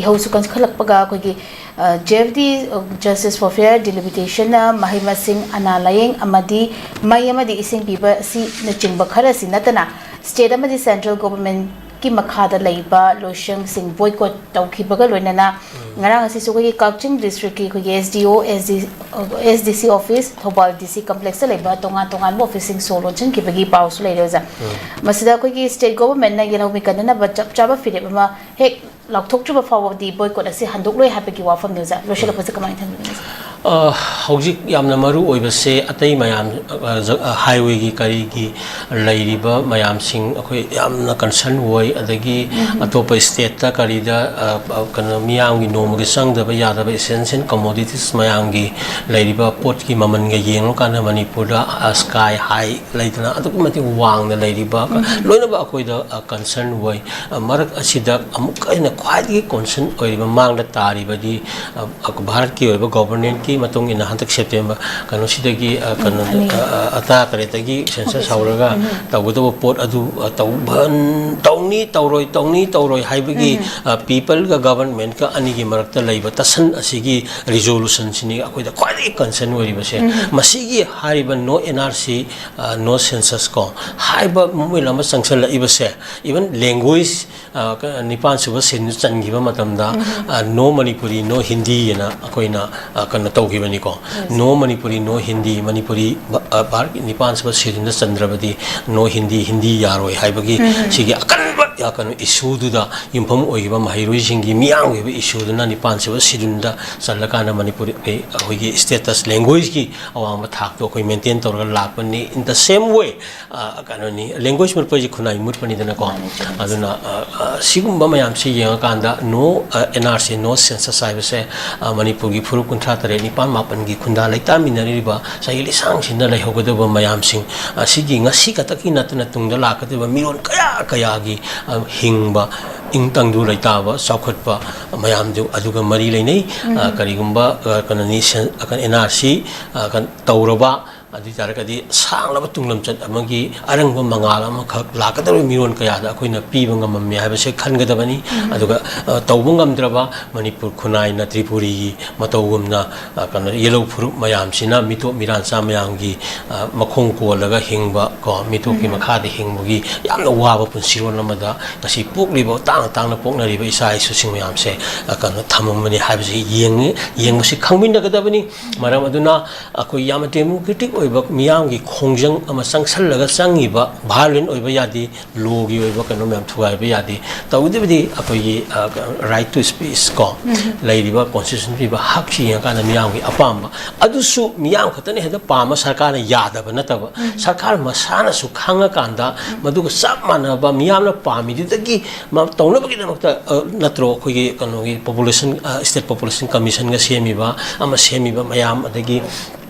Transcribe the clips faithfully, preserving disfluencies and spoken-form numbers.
ꯏꯍꯧꯁꯨ ꯀꯟꯈꯠꯂꯛꯄꯒ ꯑꯩꯈꯣꯏꯒꯤ J F D, Justice for Fair Delimitation-ꯅ ꯃꯍꯩ ꯃꯁꯤꯡ, ꯑꯅꯥ ꯂꯥꯌꯦꯡ ꯑꯃꯗꯤ ꯃꯩ ꯑꯃꯗꯤ ꯏꯁꯤꯡ ꯄꯤꯕ ꯑꯁꯤꯅꯆꯤꯡꯕ ꯈꯔꯁꯤ ꯅꯠꯇꯅ state ꯑꯃꯗꯤ central government-ꯀꯤ ꯃꯈꯥꯗ ꯂꯩꯕ ꯂꯣꯏꯁꯪꯁꯤꯡ boycott ꯇꯧꯈꯤꯕꯒ ꯂꯣꯏꯅꯅ ꯉꯔꯥꯡ ꯑꯁꯤꯁꯨ ꯑꯩꯈꯣꯏꯒꯤ ꯀꯛꯆꯤꯡ district-ꯀꯤ ꯑꯩꯈꯣꯏꯒꯤ S D O, S D, S D C office, Thoubal D C complex-ꯇ ꯂꯩꯕ ꯇꯣꯉꯥꯟ ꯇꯣꯉꯥꯟꯕ office-ꯁꯤꯡ ꯁꯣ ꯂꯣꯟꯁꯤꯟꯈꯤꯕꯒꯤ ꯄꯥꯎꯁꯨ ꯂꯩꯔꯦ ꯑꯣꯖꯥ꯫ ꯃꯁꯤꯗ ꯑꯩꯈꯣꯏꯒꯤ state government-ꯅ ꯌꯦꯜꯍꯧꯃꯤ ꯀꯟꯅꯅꯕ ꯆꯞ ꯆꯥꯕ ꯐꯤꯔꯦꯞ ꯑꯃ ꯍꯦꯛ ꯂꯥꯎꯊꯣꯛꯇ꯭ꯔꯤꯕ ꯐꯥꯎꯕꯗꯤ boycott ꯑꯁꯤ ꯍꯟꯗꯣꯛꯂꯣꯏ ꯍꯥꯏꯕꯒꯤ ꯋꯥꯐꯝꯅꯤ ꯑꯣꯖꯥ꯫ ꯂꯣꯏꯁꯤꯜꯂꯛꯄꯁꯦ ꯀꯃꯥꯏꯅ ꯊꯝꯕꯤꯒꯅꯤ ꯑꯣꯖꯥ? ꯑ, ꯍꯧꯖꯤꯛ ꯌꯥꯝꯅ ꯃꯔꯨ ꯑꯣꯏꯕꯁꯦ ꯑꯇꯩ ꯃꯌꯥꯝ, ꯑ, ꯖ-, ꯑ, highway-ꯒꯤ ꯀꯔꯤꯒꯤ ꯂꯩꯔꯤꯕ ꯃꯌꯥꯝꯁꯤꯡ ꯑꯩꯈꯣꯏ ꯌꯥꯝꯅ concern ꯑꯣꯏ, ꯑꯗꯒꯤ ꯑꯇꯣꯞꯄ state-ꯇ ꯀꯔꯤꯗ, ꯑ, ꯑ, ꯀꯩꯅꯣ, ꯃꯤꯌꯥꯝꯒꯤ ꯅꯣꯡꯃꯒꯤ ꯆꯪꯗꯕ ꯌꯥꯗꯕ essential commodities ꯃꯌꯥꯝꯒꯤ ꯂꯩꯔꯤꯕ ꯄꯣꯠꯀꯤ ꯃꯃꯜꯒ ꯌꯦꯡꯂꯀꯥꯟꯗ ꯃꯅꯤꯄꯨꯔꯗ, ꯑ, sky high ꯂꯩꯗꯅ ꯑꯗꯨꯛꯀꯤ ꯃꯇꯤꯛ ꯋꯥꯡꯅ ꯂꯩꯔꯤꯕ ꯂꯣꯏꯅꯃꯛ ꯑꯩꯈꯣꯏꯗ, ꯑ, concern ꯑꯣꯏ꯫ ꯑ, ꯃꯔꯛ ꯑꯁꯤꯗ ꯑꯃꯨꯛꯀ ꯍꯦꯟꯅ ꯈ꯭ꯋꯥꯏꯗꯒꯤ concern ꯑꯣꯏꯔꯤꯕ ꯃꯥꯡꯗ ꯇꯥꯔꯤꯕꯗꯤ, ꯑ, ꯑ, ꯚꯥꯔꯠꯀꯤ ꯑꯣꯏꯕ government-ꯀꯤ ꯃꯇꯨꯡ ꯏꯟꯅ ꯍꯟꯗꯛ September, ꯀꯩꯅꯣꯁꯤꯗꯒꯤ, ꯑ, ꯀꯩꯅꯣ, ꯑꯅꯤ꯫ ꯑ, ꯑ, ꯇꯔꯥ ꯇꯔꯦꯠꯇꯒꯤ census ꯍꯧꯔꯒ ꯇꯧꯒꯗꯧꯕ ꯄꯣꯠ ꯑꯗꯨ, ꯑ, ꯇꯧꯍꯟ-, ꯇꯧꯅꯤ, ꯇꯧꯔꯣꯏ, ꯇꯧꯅꯤ, ꯇꯧꯔꯣꯏ ꯍꯥꯏꯕꯒꯤ, ꯑ, people-ꯒ government-ꯀ ꯑꯅꯤꯒꯤ ꯃꯔꯛꯇ ꯂꯩꯕ ꯇꯠꯁꯟ ꯑꯁꯤꯒꯤ resolution-ꯁꯤꯅꯤ ꯑꯩꯈꯣꯏꯗ ꯈ꯭ꯋꯥꯏꯗꯒꯤ concern ꯑꯣꯏꯔꯤꯕꯁꯦ꯫ ꯃꯁꯤꯒꯤ ꯍꯥꯏꯔꯤꯕ no N R C, ꯑ, no census ꯀꯣ ꯍꯥꯏꯕ movement ꯑꯃ ꯆꯪꯁꯜꯂꯛꯏꯕꯁꯦ, even language, ꯑ, ꯀ-, ꯅꯤꯄꯥꯟ ꯁꯨꯕ schedule ꯆꯟꯈꯤꯕ ꯃꯇꯝꯗ, ꯑ, no Manipuri, no Hindi ꯑꯅ ꯑꯩꯈꯣꯏꯅ, ꯑ, ꯀꯩꯅꯣ ꯇꯧꯈꯤꯕꯅꯤꯀꯣ꯫ No Manipuri, no Hindi, Manipuri ꯚ-, ꯑ, ꯚꯥꯔꯠꯀꯤ ꯅꯤꯄꯥꯟ ꯁꯨꯕ schedule-ꯗ ꯆꯟꯗ꯭ꯔꯕꯗꯤ no Hindi, Hindi ꯌꯥꯔꯣꯏ ꯍꯥꯏꯕꯒꯤ ꯁꯤꯒꯤ ꯑꯀꯟꯕ, ꯑ, ꯀꯩꯅꯣ issue-ꯗꯨꯗ ꯌꯨꯝꯐꯝ ꯑꯣꯏꯈꯤꯕ ꯃꯍꯩꯔꯣꯏꯁꯤꯡꯒꯤ ꯃꯤꯌꯥꯝꯒꯤ ꯑꯣꯏꯕ issue-ꯗꯨꯅ ꯅꯤꯄꯥꯟ ꯁꯨꯕ schedule-ꯗ ꯆꯜꯂꯀꯥꯟꯗ ꯃꯅꯤꯄꯨꯔꯤ ꯑꯩꯈꯣꯏ, ꯑꯩꯈꯣꯏꯒꯤ status language-ꯀꯤ ꯑꯋꯥꯡꯕ ꯊꯥꯛꯇꯣ ꯑꯩꯈꯣꯏ maintain ꯇꯧꯔꯒ ꯂꯥꯛꯄꯅꯤ꯫ In the same way, ꯑ, ꯀꯩꯅꯣꯅꯤ, language ꯃꯨꯠꯄ ꯍꯥꯏꯁꯤ ꯈꯨꯟꯅꯥꯏ ꯃꯨꯠꯄꯅꯤꯗꯅꯀꯣ꯫ ꯃꯥꯅꯤ, ꯆꯨꯝꯃꯤ꯫ ꯑꯗꯨꯅ, ꯑ, ꯑ, ꯁꯤꯒꯨꯝꯕ ꯃꯌꯥꯝꯁꯤ ꯌꯦꯡꯉꯀꯥꯟꯗ no, ꯑ, N R C, no census ꯍꯥꯏꯕꯁꯦ, ꯑ, ꯃꯅꯤꯄꯨꯔꯒꯤ ꯐꯨꯔꯨꯞ ꯀꯨꯟꯊ꯭ꯔꯥ ꯇꯔꯦꯠ, ꯅꯤꯄꯥꯟ, ꯃꯥꯄꯟꯒꯤ ꯈꯨꯟꯗꯥ ꯂꯩꯇꯥꯃꯤꯟꯅꯔꯤꯕ ꯆꯍꯤ ꯂꯤꯁꯥꯡꯁꯤꯡꯗ ꯂꯩꯍꯧꯒꯗꯕ ꯃꯌꯥꯝꯁꯤꯡ ꯑꯁꯤꯒꯤ ꯉꯁꯤ ꯈꯛꯇꯒꯤ ꯅꯠꯇꯅ ꯇꯨꯡꯗ ꯂꯥꯛꯀꯗꯕ ꯃꯤꯔꯣꯟ ꯀꯌꯥ ꯀꯌꯥꯒꯤ, ꯑ, ꯍꯤꯡꯕ, ꯏꯪ ꯇꯪꯗꯨ ꯂꯩꯇꯥꯕ, ꯆꯥꯎꯈꯠꯄ ꯃꯌꯥꯝꯗꯨ ꯑꯗꯨꯒ ꯃꯔꯤ ꯂꯩꯅꯩ꯫ ꯑ, ꯀꯔꯤꯒꯨꯝꯕ, ꯑ, ꯀꯩꯅꯣꯅꯤ, ꯁꯦꯟ-, ꯑ, N R C, ꯑ, ꯀꯩꯅꯣ ꯇꯧꯔꯕ ꯑꯗꯨ ꯑꯣꯏ ꯇꯥꯔꯒꯗꯤ ꯁꯥꯡꯂꯕ ꯇꯨꯡꯂꯝꯆꯠ ꯑꯃꯒꯤ ꯑꯔꯪꯕ ꯃꯉꯥꯜ ꯑꯃꯈꯛ ꯂꯥꯛꯀꯗꯧꯔꯤꯕ ꯃꯤꯔꯣꯟ ꯀꯌꯥꯗ ꯑꯩꯈꯣꯏꯅ ꯄꯤꯕ ꯉꯝꯃꯝꯃꯦ ꯍꯥꯏꯕꯁꯦ ꯈꯟꯒꯗꯕꯅꯤ꯫ ꯑꯗꯨꯒ, ꯑ, ꯇꯧꯕ ꯉꯝꯗ꯭ꯔꯕ ꯃꯅꯤꯄꯨꯔ ꯈꯨꯟꯅꯥꯏꯅ ꯇ꯭ꯔꯤꯄꯨꯔꯤꯒꯤ ꯃꯇꯧꯒꯨꯝꯅ, ꯑ, ꯀꯩꯅꯣ, ꯌꯦꯜꯍꯧ ꯐꯨꯔꯨꯞ ꯃꯌꯥꯝꯁꯤꯅ ꯃꯤꯇꯣꯞ ꯃꯤꯔꯥꯟꯆꯥ ꯃꯌꯥꯝꯒꯤ, ꯑ, ꯃꯈꯣꯡ ꯀꯣꯜꯂꯒ ꯍꯤꯡꯕ ꯀꯣ, ꯃꯤꯇꯣꯞꯀꯤ ꯃꯈꯥꯗ ꯍꯤꯡꯕꯒꯤ ꯌꯥꯝꯅ ꯋꯥꯕ ꯄꯨꯟꯁꯤꯔꯣꯜ ꯑꯃꯗ ꯉꯁꯤ ꯄꯣꯛꯂꯤꯕ, ꯇꯥꯡꯅ ꯇꯥꯡꯅ ꯄꯣꯛꯅꯔꯤꯕ ꯏꯆꯥ ꯏꯁꯨꯁꯤꯡ ꯃꯌꯥꯝꯁꯦ, ꯑ, ꯀꯩꯅꯣ, ꯊꯝꯃꯝꯕꯅꯤ ꯍꯥꯏꯕꯁꯤ ꯌꯦꯡꯉꯤ-, ꯌꯦꯡꯕꯁꯤ ꯈꯪꯃꯤꯟꯅꯒꯗꯕꯅꯤ꯫ ꯃꯔꯝ ꯑꯗꯨꯅ ꯑꯩꯈꯣꯏ ꯌꯥꯝꯅ democratic ꯑꯣꯏꯕ ꯃꯤꯌꯥꯝꯒꯤ ꯈꯣꯡꯖꯪ ꯑꯃ ꯆꯪꯁꯜꯂꯒ ꯆꯪꯉꯤꯕ, violent ꯑꯣꯏꯕ ꯌꯥꯗꯦ, ꯂꯣꯒꯤ ꯑꯣꯏꯕ ꯀꯩꯅꯣ ꯃꯌꯥꯝ ꯊꯨꯒꯥꯏꯕ ꯌꯥꯗꯦ꯫ ꯇꯧꯗꯕꯗꯤ ꯑꯩꯈꯣꯏꯒꯤ, ꯑ, right to speech ꯀꯣ, ꯂꯩꯔꯤꯕ constitution ꯄꯤꯕ ꯍꯛꯁꯤ ꯌꯦꯡꯉꯀꯥꯟꯗ ꯃꯤꯌꯥꯝꯒꯤ ꯑꯄꯥꯝꯕ, ꯑꯗꯨꯁꯨ ꯃꯤꯌꯥꯝ ꯈꯛꯇꯅ ꯍꯦꯛꯇ ꯄꯥꯝꯕ ꯁꯔꯀꯥꯔꯅ ꯌꯥꯗꯕ ꯅꯠꯇꯕ, ꯁꯔꯀꯥꯔ ꯃꯁꯥꯅꯁꯨ ꯈꯪꯉꯀꯥꯟꯗ ꯃꯗꯨꯒ ꯆꯞ ꯃꯥꯟꯅꯕ ꯃꯤꯌꯥꯝꯅ ꯄꯥꯝꯃꯤꯗꯨꯗꯒꯤ ꯃ-, ꯇꯧꯅꯕꯒꯤꯗꯃꯛꯇ, ꯑ, ꯅꯠꯇ꯭ꯔꯣ ꯑꯩꯈꯣꯏꯒꯤ ꯀꯩꯅꯣꯒꯤ population, ꯑ, state population commissionꯒ ꯁꯦꯝꯃꯤꯕ ꯑꯃ ꯁꯦꯝꯃꯤꯕ ꯃꯌꯥꯝ, ꯑꯗꯒꯤ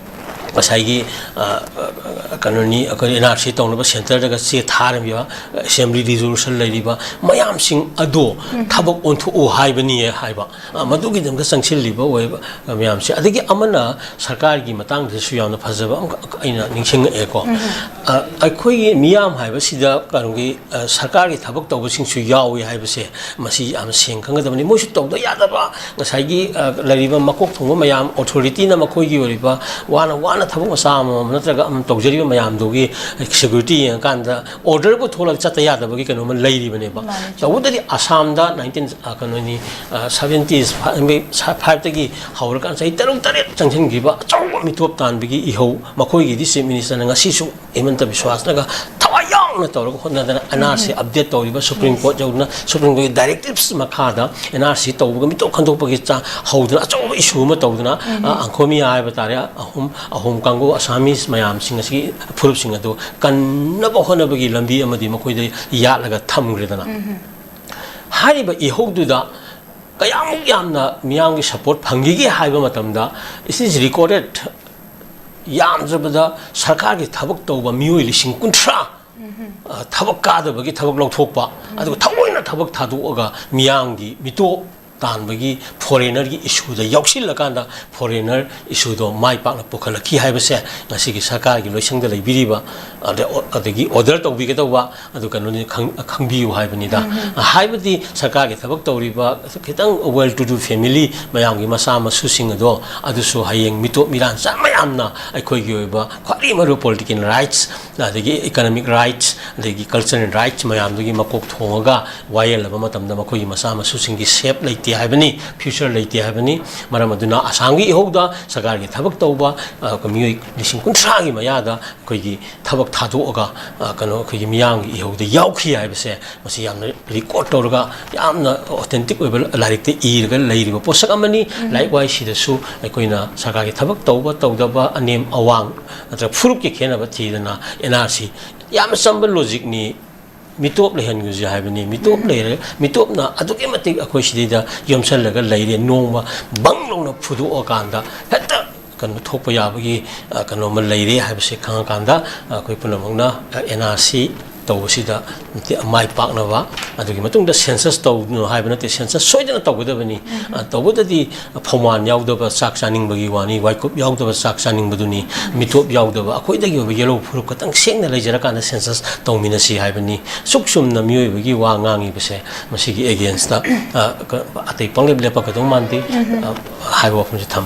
ꯉꯁꯥꯏꯒꯤ, ꯑ, ꯑ, ꯀꯩꯅꯣꯅꯤ, ꯑꯩꯈꯣꯏ N R C ꯇꯧꯅꯕ centreꯗꯒ ꯆꯦ ꯊꯥꯔꯝꯃꯤꯕ, assembly resolution ꯂꯩꯔꯤꯕ ꯃꯌꯥꯝꯁꯤꯡ ꯑꯗꯣ ꯊꯕꯛ ꯑꯣꯟꯊꯣꯛꯎ ꯍꯥꯏꯕꯅꯤ ꯍꯥꯏꯕ꯫ ꯑ, ꯃꯗꯨꯒꯤꯗꯃꯛꯇ ꯆꯪꯁꯤꯜꯂꯤꯕ ꯑꯣꯏꯕ ꯃꯌꯥꯝꯁꯦ꯫ ꯑꯗꯒꯤ ꯑꯃꯅ ꯁꯔꯀꯥꯔꯒꯤ ꯃꯇꯥꯡꯗꯁꯨ ꯌꯥꯝꯅ ꯐꯖꯕ ꯑꯃꯈꯛ ꯑꯩꯅ ꯅꯤꯡꯁꯤꯡꯉꯛꯑꯦꯀꯣ꯫ ꯑ, ꯑꯩꯈꯣꯏꯒꯤ ꯃꯤꯌꯥꯝ ꯍꯥꯏꯕꯁꯤꯗ ꯀꯩꯅꯣꯒꯤ, ꯑ, ꯁꯔꯀꯥꯔꯒꯤ ꯊꯕꯛ ꯇꯧꯕꯁꯤꯡꯁꯨ ꯌꯥꯎꯏ ꯍꯥꯏꯕꯁꯦ ꯃꯁꯤ ꯌꯥꯝꯅ ꯁꯦꯡꯅ ꯈꯪꯒꯗꯕꯅꯤ꯫ ꯃꯣꯏꯁꯨ ꯇꯧꯗ ꯌꯥꯗꯕ ꯉꯁꯥꯏꯒꯤ, ꯑ, ꯂꯩꯔꯤꯕ ꯃꯀꯣꯛ ꯊꯣꯡꯕ ꯃꯌꯥꯝ, authorityꯅ ꯃꯈꯣꯏꯒꯤ ꯑꯣꯏꯔꯤꯕ ꯋꯥꯅ ꯋꯥꯅ ꯊꯕꯛ ꯃꯆꯥ ꯑꯃꯃꯝ ꯅꯠꯇ꯭ꯔꯒ ꯑꯃꯃꯝ ꯇꯧꯖꯔꯤꯕ ꯃꯌꯥꯝꯗꯨꯒꯤ security ꯌꯦꯡꯉꯀꯥꯟꯗ orderꯕꯨ ꯊꯣꯛꯂꯒ ꯆꯠꯇ ꯌꯥꯗꯕꯒꯤ ꯀꯩꯅꯣꯝꯃ ꯂꯩꯔꯤꯕꯅꯦꯕ꯫ ꯃꯥꯅꯤ, ꯆꯨꯝꯃꯤ꯫ ꯇꯧꯕꯇꯗꯤ ꯑꯁꯥꯝꯗ nineteen, ꯑ, ꯀꯩꯅꯣꯅꯤ, ꯑ, seventies, five, fiveꯇꯒꯤ ꯍꯧꯔꯀꯥꯟꯗ ꯆꯍꯤ ꯇꯔꯨꯛ ꯇꯔꯦꯠ ꯆꯪꯁꯤꯟꯈꯤꯕ ꯑꯆꯧꯕ ꯃꯤꯇꯣꯞ ꯇꯥꯟꯕꯒꯤ ꯏꯍꯧ, ꯃꯈꯣꯏꯒꯤꯗꯤ Chief Ministerꯅ ꯉꯁꯤꯁꯨ ꯍꯤꯃꯟꯇ ꯕꯤꯁ꯭ꯋꯥꯁꯅꯒ ꯊꯋꯥꯏ ꯌꯥꯎꯅ ꯇꯧꯔꯒ ꯍꯣꯠꯅꯗꯅ N R C update ꯇꯧꯔꯤꯕ, Supreme Court ꯌꯧꯗꯨꯅ, Supreme Courtꯀꯤ directives ꯃꯈꯥꯗ N R C ꯇꯧꯕꯒ ꯃꯤꯇꯣꯞ ꯈꯟꯗꯣꯛꯄꯒꯤ ꯆꯥ-, ꯍꯧꯗꯅ ꯑꯆꯧꯕ issue ꯑꯃ ꯇꯧꯗꯅ, ꯑ, ꯑꯪꯈꯣꯃꯤꯌꯥ ꯍꯥꯏꯕ ꯇꯥꯔꯦ, ꯑꯍꯨꯝ, ꯑꯍꯨꯝ ꯀꯥꯡꯕꯨ Assamese ꯃꯌꯥꯝꯁꯤꯡ ꯑꯁꯤꯒꯤ ꯐꯨꯔꯨꯞꯁꯤꯡ ꯑꯗꯨ ꯀꯟꯅꯕ ꯍꯣꯠꯅꯕꯒꯤ ꯂꯝꯕꯤ ꯑꯃꯗꯤ ꯃꯈꯣꯏꯗ ꯌꯥꯠꯂꯒ ꯊꯝꯈ꯭ꯔꯦꯗꯅ꯫ ꯍꯥꯏꯔꯤꯕ ꯏꯍꯧꯗꯨꯗ ꯀꯌꯥꯃꯨꯛ ꯌꯥꯝꯅ ꯃꯤꯌꯥꯝꯒꯤ support ꯐꯪꯈꯤꯒꯦ ꯍꯥꯏꯕ ꯃꯇꯝꯗ, it is recorded, ꯌꯥꯝꯗ꯭ꯔꯕꯗ ꯁꯔꯀꯥꯔꯒꯤ ꯊꯕꯛ ꯇꯧꯕ ꯃꯤꯑꯣꯏ ꯂꯤꯁꯤꯡ ꯀꯨꯟꯊ꯭ꯔꯥ, ꯑ, ꯊꯕꯛ ꯀꯥꯗꯕꯒꯤ ꯊꯕꯛ ꯂꯧꯊꯣꯛꯄ, ꯑꯗꯨꯒ ꯊꯑꯣꯏꯅ ꯊꯕꯛ ꯊꯥꯗꯣꯛꯑꯒ ꯃꯤꯌꯥꯝꯒꯤ ꯃꯤꯇꯣꯞ ꯇꯥꯟꯕꯒꯤ ꯐꯣꯔꯦꯅꯔꯒꯤ ꯏꯁꯨꯗ ꯌꯥꯎꯁꯤꯜꯂꯀꯥꯟꯗ ꯐꯣꯔꯦꯅꯔ ꯏꯁꯨꯗꯣ ꯃꯥꯏ ꯄꯥꯛꯅ ꯄꯨꯈꯠꯂꯛꯈꯤ ꯍꯥꯏꯕꯁꯦ ꯉꯁꯤꯒꯤ ꯁꯔꯀꯥꯔꯒꯤ ꯂꯣꯏꯁꯪꯗ ꯂꯩꯕꯤꯔꯤꯕ, ꯑꯗ-, ꯑꯗꯒꯤ ꯑꯣꯔꯗꯔ ꯇꯧꯕꯤꯒꯗꯧꯕ ꯑꯗꯨ ꯀꯩꯅꯣꯅꯤ, ꯈꯪ-, ꯈꯪꯕꯤꯌꯨ ꯍꯥꯏꯕꯅꯤꯗ꯫ ꯍꯥꯏꯕꯗꯤ ꯁꯔꯀꯥꯔꯒꯤ ꯊꯕꯛ ꯇꯧꯔꯤꯕ ꯈꯤꯇꯪ well to do family ꯃꯌꯥꯝꯒꯤ ꯃꯆꯥ ꯃꯁꯨꯁꯤꯡ ꯑꯗꯣ ꯑꯗꯨꯁꯨ ꯍꯌꯦꯡ ꯃꯤꯇꯣꯞ ꯃꯤꯔꯥꯟꯆꯥ ꯃꯌꯥꯝꯅ ꯑꯩꯈꯣꯏꯒꯤ ꯑꯣꯏꯕ ꯈ꯭ꯋꯥꯏꯗꯒꯤ ꯃꯔꯨ political rights, ꯑꯗꯒꯤ economic rights, ꯑꯗꯒꯤ cultural rights ꯃꯌꯥꯝꯗꯨꯒꯤ ꯃꯀꯣꯛ ꯊꯣꯡꯉꯒ ꯋꯥꯌꯦꯜꯂꯕ ꯃꯇꯝꯗ ꯃꯈꯣꯏꯒꯤ ꯃꯆꯥ ꯃꯁꯨꯁꯤꯡꯒꯤ safe ꯂꯩꯇꯦ ꯍꯥꯏꯕꯅꯤ, future ꯂꯩꯇꯦ ꯍꯥꯏꯕꯅꯤ꯫ ꯃꯔꯝ ꯑꯗꯨꯅ ꯑꯁꯥꯝꯒꯤ ꯏꯍꯧꯗ ꯁꯔꯀꯥꯔꯒꯤ ꯊꯕꯛ ꯇꯧꯕ, ꯑ, ꯃꯤꯑꯣꯏ ꯂꯤꯁꯤꯡ ꯀꯨꯟꯊ꯭ꯔꯥꯒꯤ ꯃꯌꯥꯗ ꯑꯩꯈꯣꯏꯒꯤ ꯊꯕꯛ ꯊꯥꯗꯣꯛꯑꯒ, ꯑ, ꯀꯩꯅꯣ, ꯑꯩꯈꯣꯏꯒꯤ ꯃꯤꯌꯥꯝꯒꯤ ꯏꯍꯧꯗ ꯌꯥꯎꯈꯤ ꯍꯥꯏꯕꯁꯦ ꯃꯁꯤ ꯌꯥꯝꯅ record ꯇꯧꯔꯒ ꯌꯥꯝꯅ authentic ꯑꯣꯏꯕ ꯂꯥꯏꯔꯤꯛꯇ ꯏꯔꯒ ꯂꯩꯔꯤꯕ ꯄꯣꯠꯁꯛ ꯑꯃꯅꯤ꯫ ꯎꯝ꯫ Likewise ꯁꯤꯗꯁꯨ ꯑꯩꯈꯣꯏꯅ ꯁꯔꯀꯥꯔꯒꯤ ꯊꯕꯛ ꯇꯧꯕ ꯇꯧꯗꯕ, ꯑꯅꯦꯝ ꯑꯋꯥꯡ ꯅꯠꯇ꯭ꯔꯒ ꯐꯨꯔꯨꯞꯀꯤ ꯈꯦꯠꯅꯕ ꯊꯤꯗꯅ N R C ꯌꯥꯝꯅ ꯆꯝꯕ logicꯅꯤ꯫ ꯃꯤꯇꯣꯞ ꯂꯩꯍꯟꯒꯁꯦ ꯍꯥꯏꯕꯅꯤ꯫ ꯃꯤꯇꯣꯞ ꯎꯝ꯫ ꯂꯩꯔꯦ, ꯃꯤꯇꯣꯞꯅ ꯑꯗꯨꯛꯀꯤ ꯃꯇꯤꯛ ꯑꯩꯈꯣꯏ ꯁꯤꯗꯩꯗ ꯌꯣꯝꯁꯜꯂꯒ ꯂꯩꯔꯦ꯫ ꯅꯣꯡꯃ ꯕꯪ ꯂꯥꯎꯅ ꯐꯨꯗꯣꯛꯑꯀꯥꯟꯗ ꯍꯦꯛꯇ ꯀꯩꯅꯣ ꯊꯣꯛꯄ ꯌꯥꯕꯒꯤ, ꯑ, ꯀꯩꯅꯣꯃ ꯂꯩꯔꯦ ꯍꯥꯏꯕꯁꯦ ꯈꯪꯉꯀꯥꯟꯗ ꯑꯩꯈꯣꯏ ꯄꯨꯝꯅꯃꯛꯅ, ꯑ, N R C ꯇꯧꯕꯁꯤꯗ ꯃꯥꯏ ꯄꯥꯛꯅꯕ, ꯑꯗꯨꯒꯤ ꯃꯇꯨꯡꯗ census ꯇꯧꯅꯨ ꯍꯥꯏꯕ ꯅꯠꯇꯦ, census ꯁꯣꯏꯗꯅ ꯇꯧꯒꯗꯕꯅꯤ꯫ ꯎꯝ꯫ ꯑ, ꯇꯧꯕꯗꯗꯤ ꯐꯧꯃꯥꯟ ꯌꯥꯎꯗꯕ ꯆꯥꯛ ꯆꯥꯅꯤꯡꯕꯒꯤ ꯋꯥꯅꯤ, ꯋꯥꯏꯀꯨꯞ ꯌꯥꯎꯗꯕ ꯆꯥꯛ ꯆꯥꯅꯤꯡꯕꯗꯨꯅꯤ, ꯃꯤꯇꯣꯞ ꯌꯥꯎꯗꯕ ꯑꯩꯈꯣꯏꯗꯒꯤ ꯑꯣꯏꯕ ꯌꯦꯜꯍꯧ ꯐꯨꯔꯨꯞ ꯈꯛꯇꯪ ꯁꯦꯡꯅ ꯂꯩꯖꯔꯀꯥꯟꯗ census ꯇꯧꯃꯤꯟꯅꯁꯤ ꯍꯥꯏꯕꯅꯤ꯫ ꯁꯨꯛ ꯆꯨꯝꯅ ꯃꯤꯑꯣꯏꯕꯒꯤ ꯋꯥ ꯉꯥꯡꯉꯤꯕꯁꯦ ꯃꯁꯤꯒꯤ againstꯇ, ꯑ, ꯀ-, ꯑꯇꯩ ꯄꯪꯂꯦꯞ ꯂꯦꯞꯄꯛꯀꯗꯧ ꯃꯥꯟꯗꯦ, ꯎꯝ꯫ ꯑ, ꯍꯥꯏꯕ ꯋꯥꯐꯝꯁꯦ ꯊꯝ-,